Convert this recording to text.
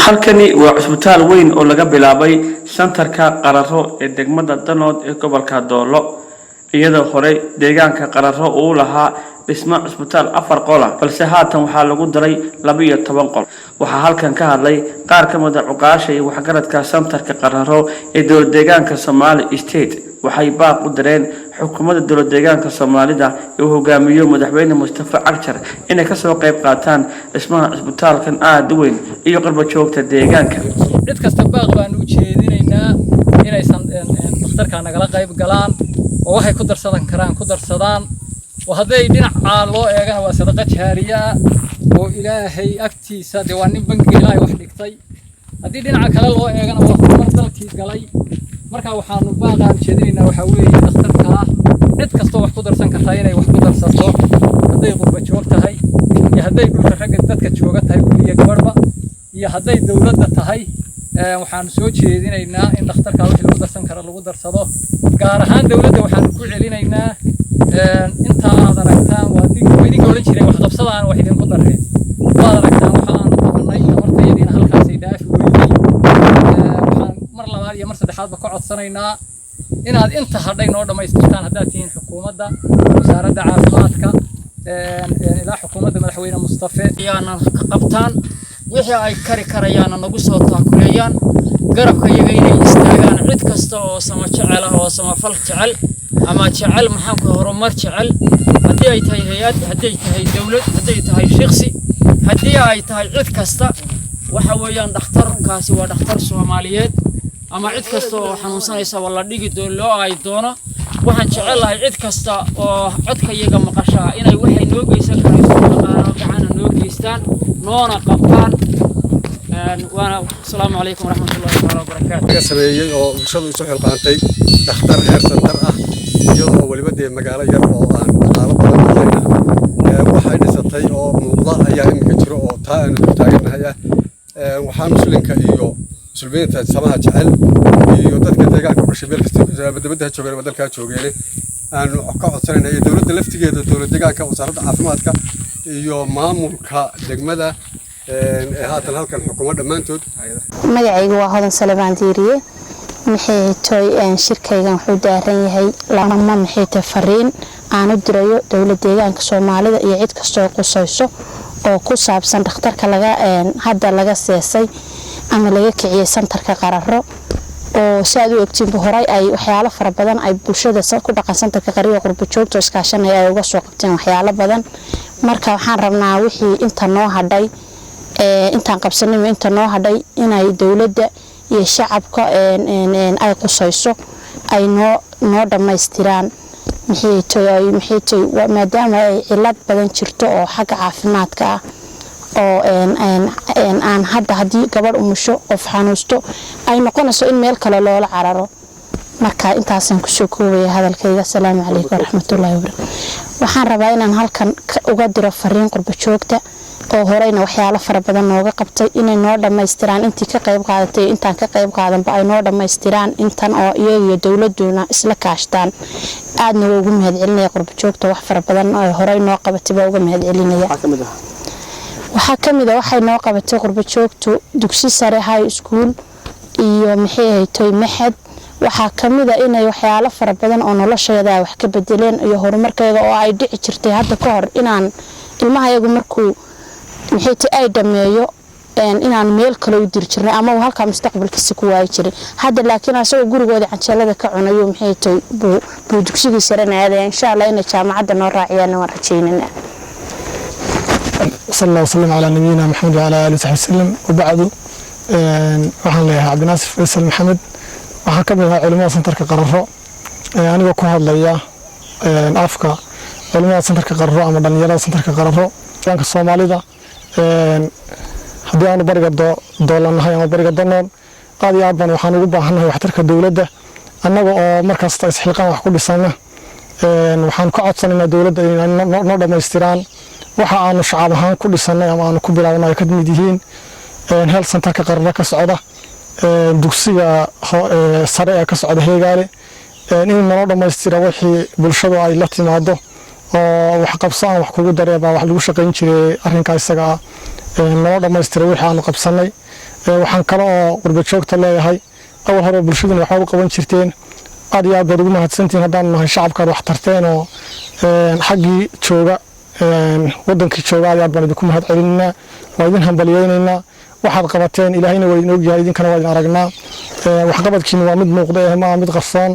Halkani waa cusbitaal weyn oo laga bilaabay santarka Qararo ee degmada Danood ee gobolka Doolo, iyadoo horey deegaanka Qararo uu lahaa dhismo cusbitaal afar qol ah, balse haatan waxaa lagu daray 12 qol. Waxaa halkan ka hadlay qaar ka mid ah cuqaasha iyo waxgaradka santarka Qararo ee dowlad deegaanka Somali State. Waxay baaq u direen xukuumadda dowlad deegaanka Soomaalida ee uu hogaamiyo Madaxweyne Mustafa Cagjar inay kasoo qayb qaataan dhismaha cusbitaalkan aada u weyn iyo qurba joogta deegaanka. Cid kasta baaq baanu u jeedinaynaa inaysan dhakhtarka nagala qayb galaan oo waxay ku darsadan karaan ku darsadaan, oo hadday dhinaca loo eegana waa sadaqa jaariya ah oo Ilaahay agtiisa dee waa nin bangiga Ilaahay wax dhigtay. Haddii dhinaca kale loo eegana waa horumar dalkii galay. Marka waxaanu baaqaan jeedinaynaa waxaa weeye dhakhtarkaa cid kastoo wax ku darsan kartaa inay wax ku darsato, hadday qurba joog tahay iyo hadday dhulka ragga dadka jooga tahay, wiil iyo gabadhba, iyo hadday dowladda tahay. Waxaanu soo jeedinaynaa in dhakhtarkaa wixii lagu darsan karo lagu darsado. Gaar ahaan dowladda waxaanu ku celinaynaa, intaa aad aragtaan waa idinka odhan jiray waxqabsada aan wax idinku darreen. Waad aragtaan waxa aanu qabanay, tamartayadiina halkaasay dhaafi weyday. Waxaan mar labaad iyo mar saddexaadba ka codsanaynaa inaad inta hadhay noo dhammaystirtaan, haddaad tihiin xukuumadda, wasaaradda caafimaadka ilaa xukuumadda Madaxweyne Mustafe. Yaanan ka qabtaan wixii ay kari karayaanna nagu soo taakuleeyaan, garabka iyaga inay istaagaan. Cid kasta oo sama jecel ah oo samafal jecel ama jecel, maxaanku, horumar jecel, haddii ay tahay hay'ad, hadday tahay dowlad, hadday tahay shiksi, haddii ay tahay cid kasta, waxa weeyaan dhakhtarkaasi waa dhakhtar Soomaaliyeed ama cid kasta oo xanuunsanaysa waa la dhigi doo loo ay doono. Waxaan jecelahay cid kasta oo codka iyaga maqashaa inay waxay noo geysan karayso dhaqaalo gacana noo geystaan, noona qabtaan. Waana asalaamu calaykum waraxmatullahi taala wabarakaatu. Laga sameeyey oo bulshadu isu xilqaantay dhakhtar heer santar ah, iyadoo weliba dee magaalo yar oo aan dhaqaalo badan lahayna waxay dhisatay oo muuqda ayaa iminka jiro oo taa aanu dul taagannahay ah. Waxaa muslimka iyo muslimiinta samaha jecel iyo dadka deegaanka u dhashay meel kasta ama dibadda ha joogeen ama dalka ha joogeene aanu ka codsanayna, iyo dowladda laftigeeda, dowlad deegaanka, wasaaradda caafimaadka iyo maamulka degmada ee haatan halkan xukumo dhammaantood. Magacaygu waa Hodan Salebaan Diiriye. Maxay toy, shirkaygan wuxuu daaran yahay lama maxay tahay fariin aan u dirayo dowlad deegaanka Soomaalida iyo cid kastoo qusayso oo ku saabsan dhakhtarka laga hadda laga seesay ama laga kiciyay santarka Qararo, oo si aad u ogtiinba horay ay waxyaalo fara badan ay bulshada ku dhaqan santarka Qariyo qurbo joogto iskaashanaya ay uga soo qabteen waxyaalo badan. Marka waxaan rabnaa wixii inta noo hadhay, intaan qabsanayba inta noo hadhay, inay dowladda iyo shacabka ay qusayso ay noo dhammaystiraan. Maxay toy, maadaama ay cilad badan jirto oo xagga caafimaadka ah, oo aan hadda haddii gabadh umusho, qof xanuusto, ay noqonayso in meel kale loola cararo. Marka intaasaan kusoo koobaya hadalkayga. Asalaamu calaykum waraxmatullaahi wabarakatu. Waxaan rabaa inaan halkan uga diro fariin qurbo joogta oo horeyna waxyaalo fara badan nooga qabtay inay noo dhammaystiraan intii ka qayb qaadatay, intaan ka qayb qaadanba ay noo dhammaystiraan intan, oo iyaga iyo dowladuna isla kaashtaan. Aadna waa ugu mahadcelinaya qurbo joogta, wax fara badan oo horey noo qabatay baa uga mahadcelinaya. Waxaa ka mid ah waxay noo qabatay qurbo joogtu dugsi sare, high school, iyo maxay ahayd maxad. Waxaa kamid ah inay waxyaalo fara badan oo nolosheeda wax ka bedeleen iyo horumarkeeda, oo ay dhici jirtay hadda ka hor inaan ilmahayagu markuu maxay ay dhameeyo inaan meel kale u diri jirnay ama uu halkaa mustaqbalkiisa ku waayi jiray. Hadda laakiin asagoo gurigooda canjeelada ka cunayo, maxay tahay, buu dugsigii sarena aadaya. Insha Allah inay jaamacadda noo raaciyaan waan rajaynana. صلى الله وسلم على نبينا محمد وعلى آله وصحبه وسلم وبعد. Waxaan leeyahay Cabdinaasir Faysal Maxamed, waxaan ka mid ahaa culimada santarka Qararo. Anigoo ku hadlaya afka culimada santarka Qararo ama dhalinyarada santarka Qararo deegaanka Soomaalida, haddii aanu bariga Doolanahay ama bariga Danoon, aad iyo aad baan waxaan ugu baahannahay waxtarka dowladda. Annaga oo markasta isxilqaan wax ku dhisana, waxaan ka codsanaynaa dowladda inay noo dhammaystiraan waxa aanu shacab ahaan ku dhisanay ama aanu ku bilaabnay, ay ka mid yihiin health centerka Qararo ka socda, dugsiga sare ee ka socda Heegaale, in naloo dhammaystira wixii bulshadu ay la timaado oo waxqabso aan wax kugu daree baa wax lagu shaqayn jiray. Arrinkaa isaga ah naloo dhammaystira wixii aanu qabsanay. Waxaan kale oo qurba joogta leeyahay, awal hore bulshaduna waxba u qaban jirteen, aad iyo aad baad ugu mahadsantihiin. Haddaan nahay shacabkaad wax tarteen oo xaggii jooga, wadankii jooga, aad iyo aad baan idinku mahad celinaynaa, waa idin hambaliyeynaynaa. Waxaad qabateen Ilaahayna waa idin ogyahay, idinkana waa idin aragnaa. Waxqabadkiina waa mid muuqda, maaha mid qarsoon.